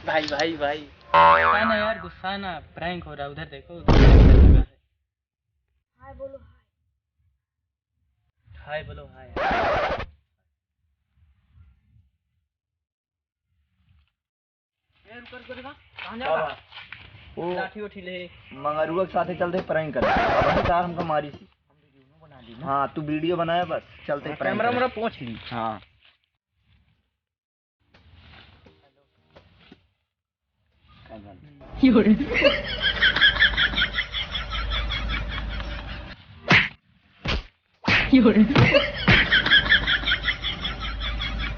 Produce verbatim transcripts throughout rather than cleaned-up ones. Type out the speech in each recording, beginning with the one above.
भाई, भाई, भाई। गुस्सा ना यार, गुस्सा ना, prank हो रहा है, उधर देखो, उधर prank कर लगा है। हाय बोलो, हाय। हाय बोलो, हाय। ए, रुक, रुक, रुक, कहाँ जा रहा? बाबा, वो लाठी उठी ले। मंगरुआ के साथे चलते prank करे। अब हम कार हमका मारी सी। हाँ, तू video बनाया बस, चलते हाँ, prank camera करे। Camera पहुँच ली। हाँ।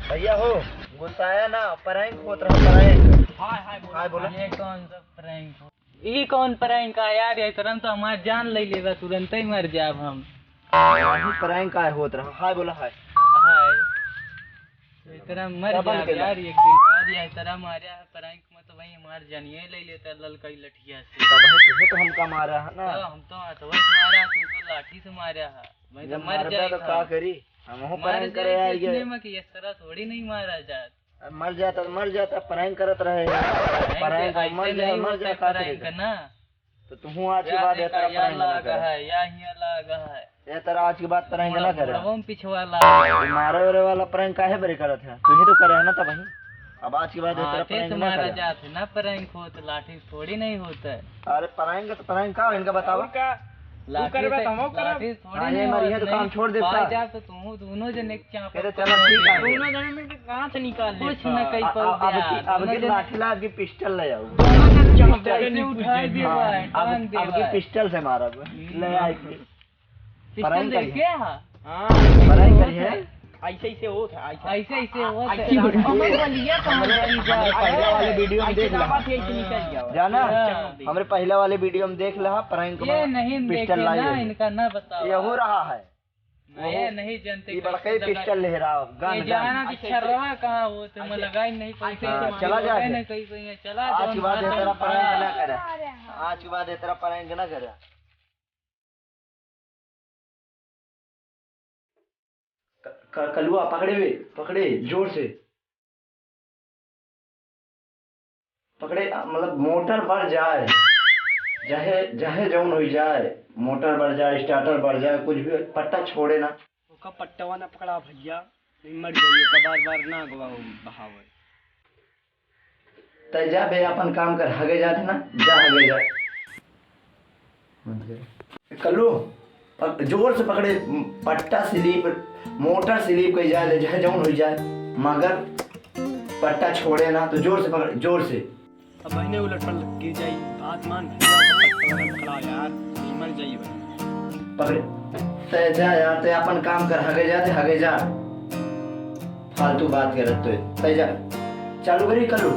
भैया हो, गुस्साया ना, prank होत रहा, prank। हाय, हाय, बोला। हाय, बोला। ये कौन सा prank हो? ये कौन prank का यार? ये तरह तो हमार जान ले लेगा, तुरंत ही मर जाब हम। वही prank का होत रहा। हाय, बोला, हाय। हाय। ये तरह मर जाब यार, एक दिन यार, ये तरह मारा है prank। मैं तो वही हमार जानिए ले लेता ललका ही लठिया से। तब है तुझे तो हमका मारा है ना। तो हम तो हथवा से मारा, तू तो लाठी से मारा है। मैं तो जब मर मरबे जाई तो था। का करी? हम हो murder prank करे आए गए। इतने में कि इस तरह थोड़ी नहीं मारा जात। अब मर जाता तो मर जाता, prank करत रहे। Prank prank ऐसे मर जाए, नहीं मर होता जाए, का prank करेगा? ना। तो तुहूँ आज के बाद ये तरह prank ना करे। या हियाँ लाग है। ये तरह आज के बाद prank ना करे। मुड़वा में पिछवा लाग है। मारे वाले वाला prank काहे बरे करत है? तू ही तो करे है ना तब वही। अब आज के बाद ये तरह prank ना करे। जात है ना prank हो तो लाठी से थोड़ी नहीं होता है। अरे prank तो prank का हो, इनका बताओ। और का? तू करबे तो हम करब। लाठी से थोड़ी नहीं होता है। हाँ, ये मरी है तो काम छोड़ देता। जाए तो तू दोनों जने चलो, ठीक है। दोनों जने मिलके कहाँ से निकाल ले? कुछ न कही पाओ। अब की लाठी ला, अब की pistol ले आओ। Pistol से उठाई दे। हाँ, अब की pistol से मारब। ले आए। Pistol दे के? हाँ। Prank करी है। ऐसे, ऐसे होत है, ऐसे। ऐसे, ऐसे होत है। हमर बलिया कहाँ चली जाए? पहले वाले video में देख ला। जाना? हाँ। हमरे पहले वाले video में देख ला, prank में pistol लाई है। इनका ना बताओ। ये हो रहा है। ये नहीं जानते ये बड़का ही pistol ले रहा, gun, gun। जाना कि छर्रा कहाँ हो, तो मैं लगाई नहीं पाई। हाँ, चला जा। आज के बाद ये तरह prank ना करे। आज के बाद ये तरह prank ना करे। क-, क-, कलुआ पकड़े बे, पकड़े जोर से। पकड़े, मतलब, motor बर जाए, चाहे, चाहे जौन होइ जाए, motor बर जाए, starter बर जाए, कुछ भी, पट्टा छोड़े ना। ओका पट्टवा ना पकड़ा भैया, नहीं मर जाई, ओका बार बार ना अगवा बहावे। तै जा बे, अपन काम कर, हगे जात ना, जा हगे जा। कल्लू, पक-, जोर से पकड़े, पट्टा slip, motor slip कइ जाए, चाहे जौन होइ जाए, मगर पट्टा छोड़े ना, तो जोर से पकड़े, जोर से। अब बहिने उलट पलट गिर जाई, बात मान, पट्टा पकड़ा यार, नहीं मर जाई बहिने। पकड़े, तै जा यार, तै अपन काम कर, हगे जा, तै हगे जा, फालतू बात करत तो, तै जा, चालू करी, कल्लू।